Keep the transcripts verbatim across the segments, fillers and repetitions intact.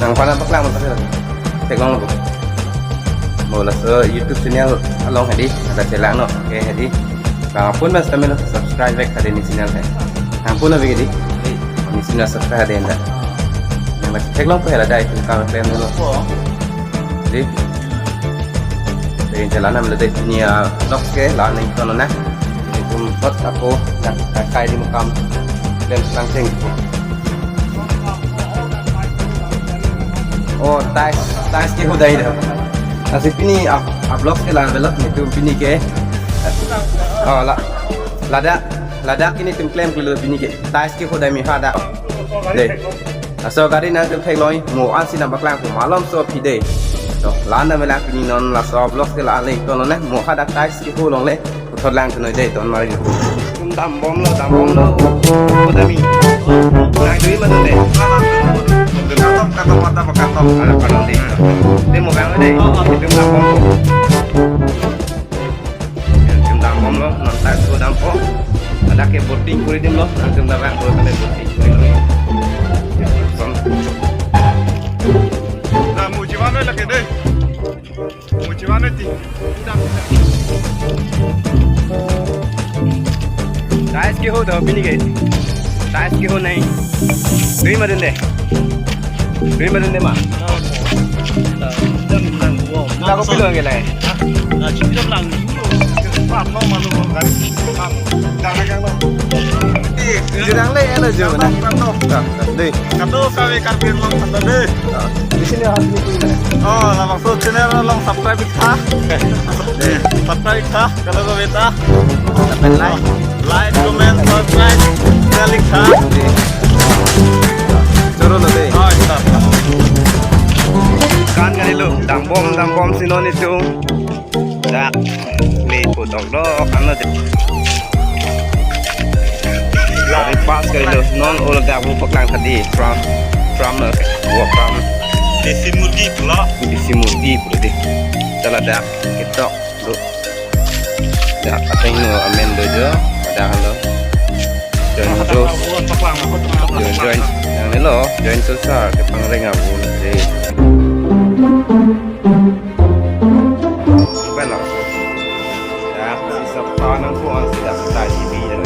Nangphan nangpaklang mo kali. Theklong lo. Mo laso YouTube channel along hedi, ada chelak no. Oke, hedi. Bang apun mas kami lo subscribe back kali ni channel hai. Nangphan lo bigi di. Ni channel subscribe hedi anda. Nang theklong po hela dai tu kami klem lo. Di. Jadi jalan nam lo dai ni, ah, vlog ke la neng tono na. Itum pot ako dak kai di mukam. Klem sang cheng. Oh, tiles, tiles ke hodai do. Lasi pini a, a vlog ke la belok ni tu pini ke. Oh, la, ladak, ladak ilitum klem kilo pini ke. Tiles ke hodai mi hadak. Dei. Laso gari nangtum theklong, mo ansi nangpaklang pu malom so phi dei. To, la-an nangmelang pini non laso vlog ke la le tono ne, mo hadak tiles ke ho longle. Puthot lang tunoi dei ton mari. Itum dambomlo, dambomlo. Hodai mi. Nang dui ma dun dei. Karton, karton, karton, karton. Ada karton dei. Dei mo bang dei. Itum dambomlo. Itum dambomlo, non tiles ho dampo. Ada ke boating kuri dimlo, nangtum dam bang, boat le boating kuri dimlo. Son. Nah, mujiwan lagi dei. Mujiwan ti. Tiles ke ho do pini ke. Tiles ke ho nai. Dui ma dun dei. Dui ma dun dei ma. Lago pilo ke lai. Jurang le elo jo na. Dei. Kado kami Karbi Anglong kado dei. Di sini harus ini. Oh, labangso channel along subscribe tha. Subscribe tha, kalau ko beta. Comment, like. Like, comment, subscribe, share tha. Choro lo dei. Oh, iya. Kan kali lo, dambom, dambom si non itum. Dak, le po dok dok, ano dei. Dari pas kali lo, non ul dak mo paklang tadi, from, from lo, gua from. Desi murgi pulo. Desi murgi pulo dei. Chala dak, ketok lo. Dak, ateng lo, amen lo jo, dak lo. Join terus. Join, join. Yang ni lo, join terus ah, ke pangreng abu nanti. Apa lo? Ya, bisa kawan aku, ah, tidak kita T V ya.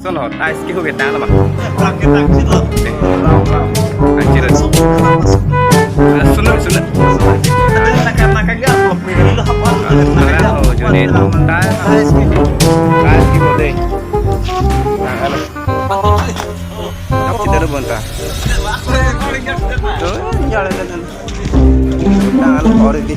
Son ho, tiles ke ho ke tang lama. Tang ke tang chit lo. Tang chit lo. Suno, suno. Tang ke tang ke ya, lo pini lo apa? Tang ho, juni. Tiles. Tiles ke ho dei. Tang alo. Tang chit lo bonta. Tuh, jalan jalan. Tang alo ori di.